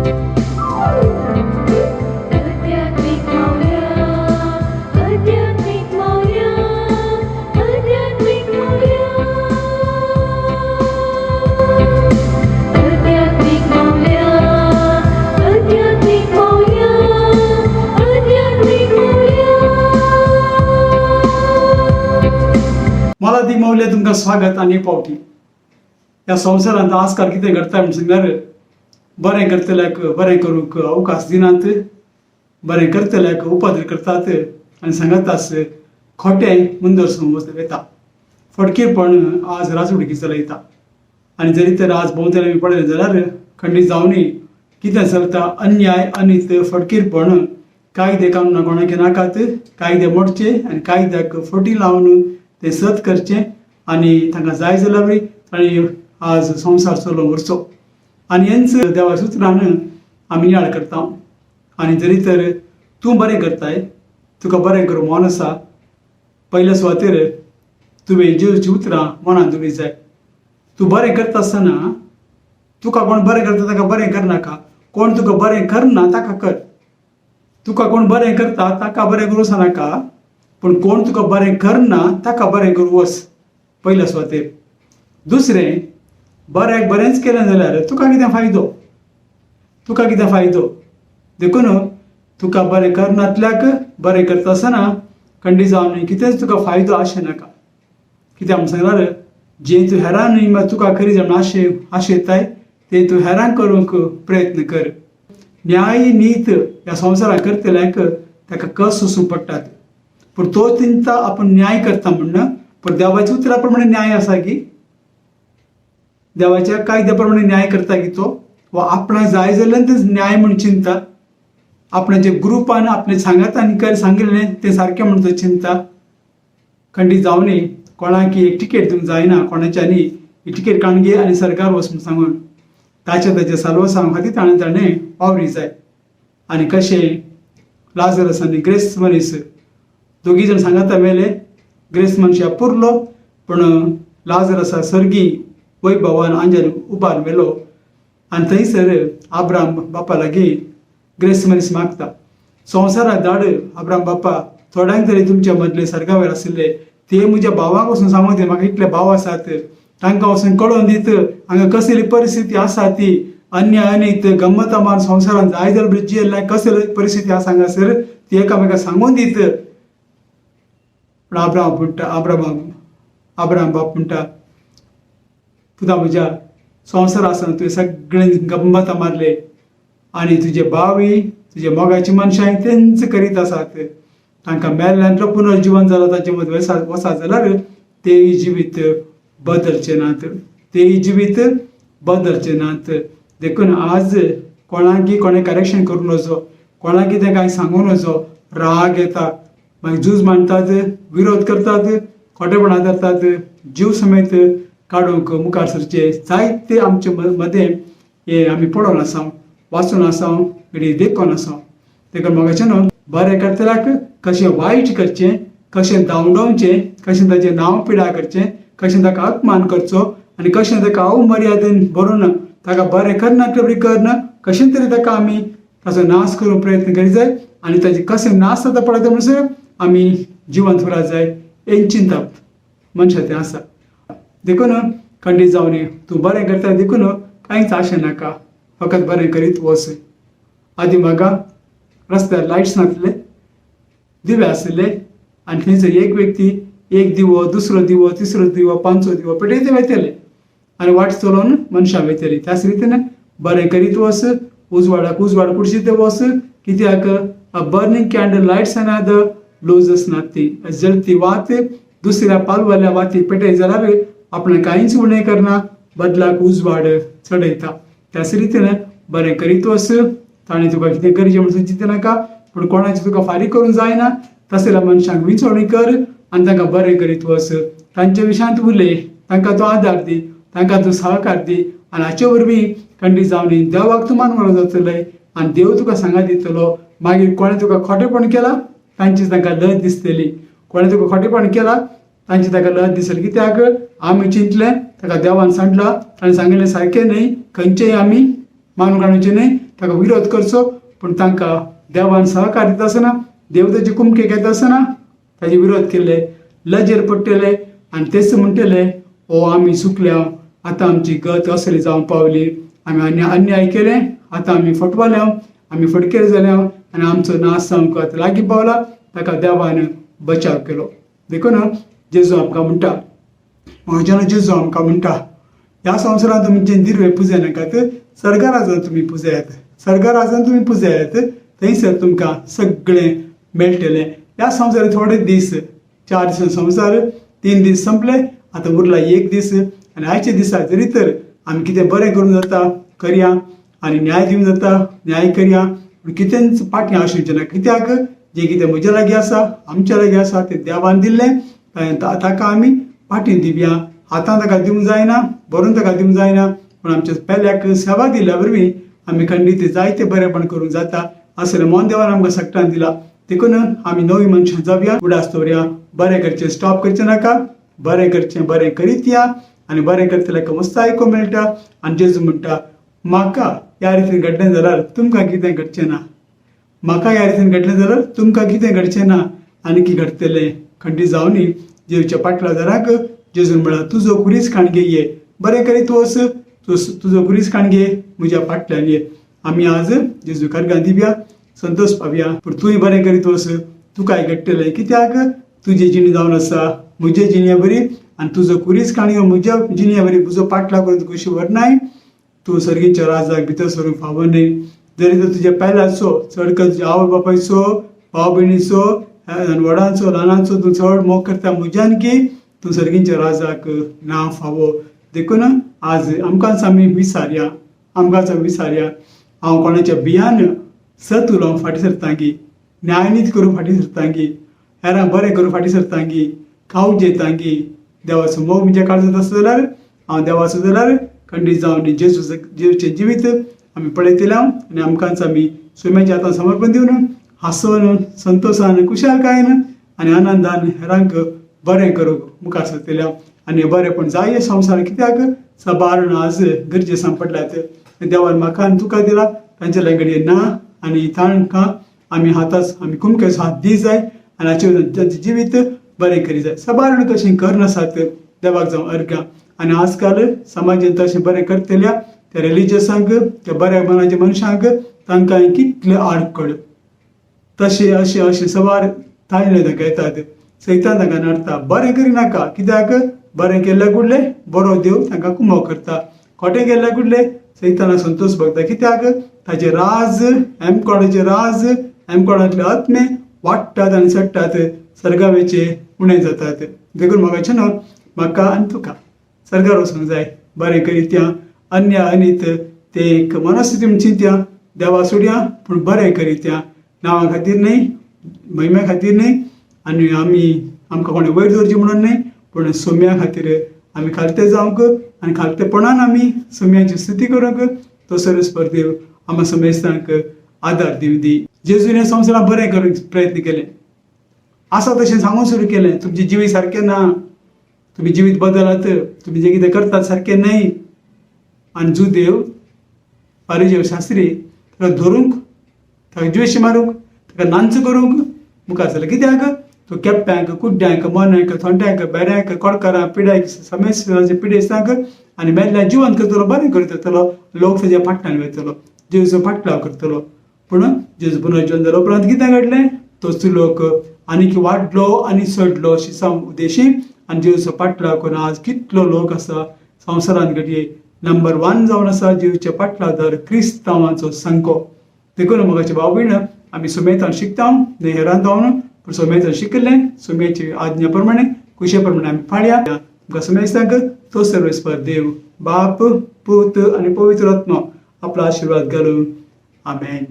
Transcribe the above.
आध्यात्मिक मावळ्या, आध्यात्मिक मावळ्या, आध्यात्मिक मावळ्या, आध्यात्मिक मावळ्या, आध्यात्मिक मावळ्या, आध्यात्मिक मावळ्या. मोलादीक मावल्या, तुमकां स्वागत आनी एक पावटी. ह्या संवसारांत आजकाल कितें घडटा म्हण सांगल्यार, बरें करतल्याक बरें करूंक अवकाश दिनात, बरें करतल्याक उपद्र करतात आनी सांगतास खोटें मुंदर वता. फटकीरपण आज राजवडकी चलयता. आनी जरी तर आज भोंवतणी आमी पळयलें जाल्यार खंडीत जावनूय कितें चलता? अन्याय, अनीत, फटकीरपण. कायदे कानुना कोणाक नाकात. कायदे मोडचे आनी कायद्याक फटी लावन ते सत करचें आनी तांकां जाय जाल्यार तांणी आज संवसार चलोवंक व्हरचो. आनी हेंच देवा सुत्रान आमी नियाळ करता. आनी जरी तर तूं बरें करताय, तुका बरें करूं मन आसा, पयल्या सुवातेर तुवें जेजूची उतरां मनांत दवरी जाय. तूं बरें करता आसतना तुका कोण बरें करता ताका बरें करनाका, कोण तुका बरें करना ताका कर. तुका कोण बरें करता ताका बरें करूं नाका, पूण कोण तुका बरें करना ताका बरें करूं वच पयल्या सुवातेर. दुसरें, बऱ्याक बरेंच केलें जाल्यार तुका कितें फायदो? तुका कितें फायदो? देखून तुका बरें करनातल्याक बरें करता आसतना खंडीत जावन कितेंच तुका फायदो आशें नाका. कित्याक म्हण सांगल्यार, जें तूं हेरां न्हय तुका करी जाण आशे आशेताय तें तूं हेरांक करूंक प्रयत्न कर. न्याय नीत ह्या संवसाराक करतल्यांक ताका कस सोसूंक पडटात, पूण तो चिंता आपूण न्याय करता म्हण. पूण देवाच्या उतरा प्रमाणे न्याय आसा की? देवाच्या कायद्या प्रमाणे न्याय करता की तो, वा आपणाक जाय जाल्यार तें न्याय म्हूण चिंता, आपणाच्या ग्रुपान आपल्या सांगातान कर सांगिल्लें तें सारकें म्हूण तो चिंता? खंडीत जावनय कोणाक एक टिकेट दिवंक जायना. कोणाच्यानी ही टिकेट काडून घे आनी सरकार वच म्हूण सांगून ताच्या ताच्या साल्वासांव खातीर ताणें ताणें वावरी जाय. आनी कशें लाजरस आनी ग्रेस्त मनीस दोगी जाण सांगाता मेले, ग्रेस्त मनशा पुरलो, पूण लाजरसा सर्गी वैभवान आंजल उबार मेलो. आनी थंयसर आब्राम बापा लागीं ग्रेस्त मनीस मागता, संवसाराक धाड आब्राम बापा, थोड्यांक तरी तुमच्या मदले सर्गावेर आशिल्ले ते म्हज्या भावांक वचून सांगू ते, म्हाका इतले भाव आसात, तांकां वचून कळोवन दीत हांगा कसली परिस्थिती आसा ती. अन्याय, अनीत, गम्मत मान संवसारांत जाय जाल्यार जियेल्ल्या कसली परिस्थिती आसा हांगासर ती एकामेकांक सांगून दीत. पूण आब्राम म्हणटा, आब्राम आब्राम बाप म्हणटा, पुता म्हज्या, संवसार आसतना तुवें सगळें गम्मत मारले आनी तुजे भावय तुजे मोगाची मनशां तेंच करीत आसात. तांकां मेल्ल्यांतलो पुनर्जिवन जाला, तांचे मदीं वसा जाल्यार तेय जिवीत बदलचे नात, तेय जिवीत बदलचे नात. देखून आज कोणाकी कोणें करेक्शन करूं नजो, कोणाक कितें कांय सांगू नजो. राग येता, मागीर झूज मांडटात, विरोध करतात, खोटेपणां करतात, जीव समेत काडूंक मुखार सरचे जायते आमचे मदें हे आमी पळोवन आसा, वाचून आसा, घडये देखून आसा. देखून मोगाचें न्हू, बरें करतल्याक कशें वायट करचें, कशें धांवडावचें, कशें ताचें नांव पिडा करचें, कशें ताका अपमान करचो आनी कशें ताका अवमर्यादेन भरून ताका बरें करना तरी करना, कशें तरी ताका आमी ताचो नाश करूंक प्रयत्न करीत जाय आनी ताचे कशें नाश जाता पळयता म्हणसर आमी जिवंत उरत जाय, हें चिंतप मनशां तें आसा. देखून खंडीत जावनी तूं बरें करता, देखून कांयच आशें नाका, फकत बरें करीत वच. आदी म्हाका रस्त्यार लायट्स नासले, दिवे आशिल्ले आनी थंयसर एक व्यक्ती एक दिवो, दुसरो दिवो, तिसरो दिवो, पांचवो दिवो पेटयत वयताले आनी वाट चलोवन मनशां वयताली. त्याच रितीन बरें करीत वच, उजवाडाक उजवाड कुडशीत वच. कित्याक a burning candle lights another loses nothing. जळती वात दुसऱ्या पालवाल्या वाती पेटयत जाल्यार आपणें कांयच उणें करना, बदलाक उजवाड चडयता. त्याच रितीन बरें करीत वच. ताणें तुका कितें करचें म्हणून चिंत नाका, पूण कोणाचें तुका फारीक करूंक जायना तसल्या मनशांक विंचवणी कर आनी तांकां बरें करीत वच. तांच्या विशयांत उलय, तांकां तूं आदार दी, तांकां तूं सहकार दी आनी हाचे वरवीं खंडीत जावन देवाक तूं मानवलो जातलें आनी देव तुका सांगात दितलो. मागीर कोणें तुका खोटेपण केलां तांची तांकां लज दिसतली. कोणें तुका खोटेपण केलां तांची ताका लज दिसतली. कित्याक आमी चिंतलें ताका देवान सांडला, ताणें सांगिल्लें सारकें न्हय. खंयचेय आमी मानून काडुचें न्हय, ताका विरोध करचो. पूण तांकां देवान सहकार दिता आसतना, देव ताची कुमके घेता आसतना ताजे विरोध केल्ले लजेर पडटले आनी तेच म्हणटले, ओ आमी चुकल्या, आतां आमची गत असली जावंक पावली, आमी अन्याय केलें, आतां आमी फटवाल्या, आमी फटकेर जाल्या आनी आमचो नाश जावंक आतां लागीं पावला. ताका देवान बचाव केलो. देखून जेजू आमकां म्हणटा, म्हज्यान जेजू आमकां म्हणटा, ह्या संवसारांत तुमचें दिर्वे पुजय नाकात, सर्गाराजान तुमी पुजयात, सर्गाराजान तुमी पुजयात, थंयसर तुमकां सगळें मेळटलें. ह्या संवसारांत थोडे दीस, 4 दिसां संवसार, 3 दीस संपले, आतां उरला 1 दीस. आनी आयच्या दिसा जरी तर आमी कितें बरें करूंक जाता करया आनी न्याय दिवंक जाता न्याय करया, पूण कितेंच फाटीं आसुचें ना. कित्याक जें कितें म्हज्या लागीं आसा, आमच्या लागीं आसा तें देवान दिल्लें, ताका आमी फाटीं दिवया. हातान ताका दिवंक जायना, बरोवन ताका दिवंक जायना, पूण आमच्या पेल्याक सेवा दिल्या वरवीं आमी खंडीत जायते बरेपण करूंक जाता असलें मोन देवान आमकां सगळ्यांक दिला. देखून आमी नवी मनशां जावया, उडास दवरया, बरें करचें स्टॉप करचें नाका, बरें करचें बरें करीत या आनी बरें करतल्याक मस्त आयकूंक मेळटा. आनी जेजू म्हणटा, म्हाका ह्या रितीन घडलें जाल्यार तुमकां कितें घडचें ना, म्हाका ह्या रितीन घडलें जाल्यार तुमकां कितें घडचें ना, आनी की घडटलें. खंडीत जावनी जेजूच्या पाटल्या दाराक जेजून म्हळां, तुजो खुरीस काणगे ये, बरें करीत वच, तुजो खुरीस काणगे म्हज्या फाटल्यान ये. आमी आज जेजू कार्गां दिवया, संतोश पावया, पूण तूंय बरें करीत वच, तुकाय घडटलें. कित्याक तुजी जिणी जावन आसा म्हजे जिणये बरी आनी तुजो खुरीस काणयो म्हज्या जिणये बरी, तुजो पाटला करून तुका व्हरनाय, तूं सर्गीच्या राजाक भितर सरूंक फावो न्हय. जरी तर तुज्या पेल्याचो चड कर तुज्या आवय बापायचो, भाव भयणीचो, व्हडांचो ल्हानांचो तूं चड मोग करता म्हज्यान की तूं सर्गीच्या राजाक ना फावो. देखून आज आमकांच आमी विचारया, आमकांच आमी विचारया, हांव कोणाच्या भियान सत उलोवंक फाटीं सरता की, न्यायनीत करूंक फाटीं सरता की, हेरांक बरें करूंक फाटीं सरता की, खावंक जेता की, देवाचो मोग म्हज्या काळजांत आसता जाल्यार हांव देवाचो जाल्यार खंडीत जावन जेजू जेजूचें जिवीत आमी पळयतले आनी आमकांच आमी सोम्याच्या हातान समर्पण दिवन हांसोन संतोशान खुशालकायेन आनी आनंदान हेरांक बरें करूंक मुखार सरतले. आनी बरेंपण जाय संवसार, कित्याक साबार आज गरजे सांपडल्यात. देवान म्हाका आनी तुका दिला तांच्या लागीं घडये ना आनी तांकां आमी हाताच आमी कुमकेचो हात दी जाय आनी हाचे तांचें जिवीत बरें करी जाय. साबार तशें करनासात, देवाक जावं अर्घ्यां. आनी आजकाल समाजान तशें बरें करतल्या त्या रिलिजियसांक, त्या बऱ्या मनाच्या मनशांक तांकां कितले आडखळ तशें अशें अशें सवार ताळणे तांकां येतात, सैतान तांकां नडटा. बरें करिनाका, कित्याक बरें केल्ल्या कुडले बरो देव तांकां कुमो करता, खोटें केल्ल्या कुडले सैताना संतोश भोगता. कित्याक ताचे राज एमकोडाचे राज एमकोडांतले आत्मे वाडटात आनी चडटात, सर्गावेचे उणें जातात. देखून म्हाका न्हू म्हाका आनी तुका सर्गार वचूंक जाय, बरें करीत त्या अन्य अनीत ते एक मनस्थिती म्हूण चिंत्या, देवा सोडया, पूण बरें करीत त्या नांवा खातीर न्हय, महिम्या खातीर न्हय, आनी आमी आमकां कोणें वयर दवरचें म्हणून न्हय, पूण सोम्या खातीर आमी खालते जावंक आनी खालतेपणान आमी सोम्याची स्तुती करूंक तो सर्वेस्पर देव आमकां समेस्तांक आदार दिवं दी. जेजून ह्या संवसारांत बरें करूंक प्रयत्न केले, आसा तशें सांगूंक सुरू केलें, तुमचें जिवीत सारकें ना, तुमी जिवीत बदलात, तुमी जें कितें करतात सारकें न्हय. आनी जुदेव पारिजेव शास्त्री ताका धरूंक, ताका जिवेशी मारूंक, ताका नांच करूंक मुखार सरले. कित्याक तो केप्प्यांक, कुड्ड्यांक, मोन्यांक, थोंड्यांक, बेऱ्यांक, कोडकारांक, पिड्यांक, समेस्तांचे पिडेस्तांक आनी मेल्ल्या जिवंत करतलो, बरें करीत वतलो, लोक ताच्या फाटल्यान वयतलो, जेजूचो फाटलाव करतलो. पूण जेजू पुनर्जिवन जाल्या उपरांत कितें घडलें, तोच लोक आनीक वाडलो आनी चडलो शिसांव उदेशी आनी जेजूचो फाटलाव करून आज कितलो लोक आसा संवसारांत घडये नंबर 1 जावन आसा जेजूच्या फाटलावदार क्रिस्तांवांचो संको. देखून मोगाचे भाव भयण आमी सुमेतान शिकता, न्हय हेरांत जावन, पूण सुमेतान शिकिल्लें सुमेची आज्ञा प्रमाणे कुशे प्रमाणे आमी पाळया. तुमकां सुमेस्तांक तो सर्वेस्पर देव बाप, पूत आनी पवित्र आत्मा आपलो आशिर्वाद घालूं. आमेन.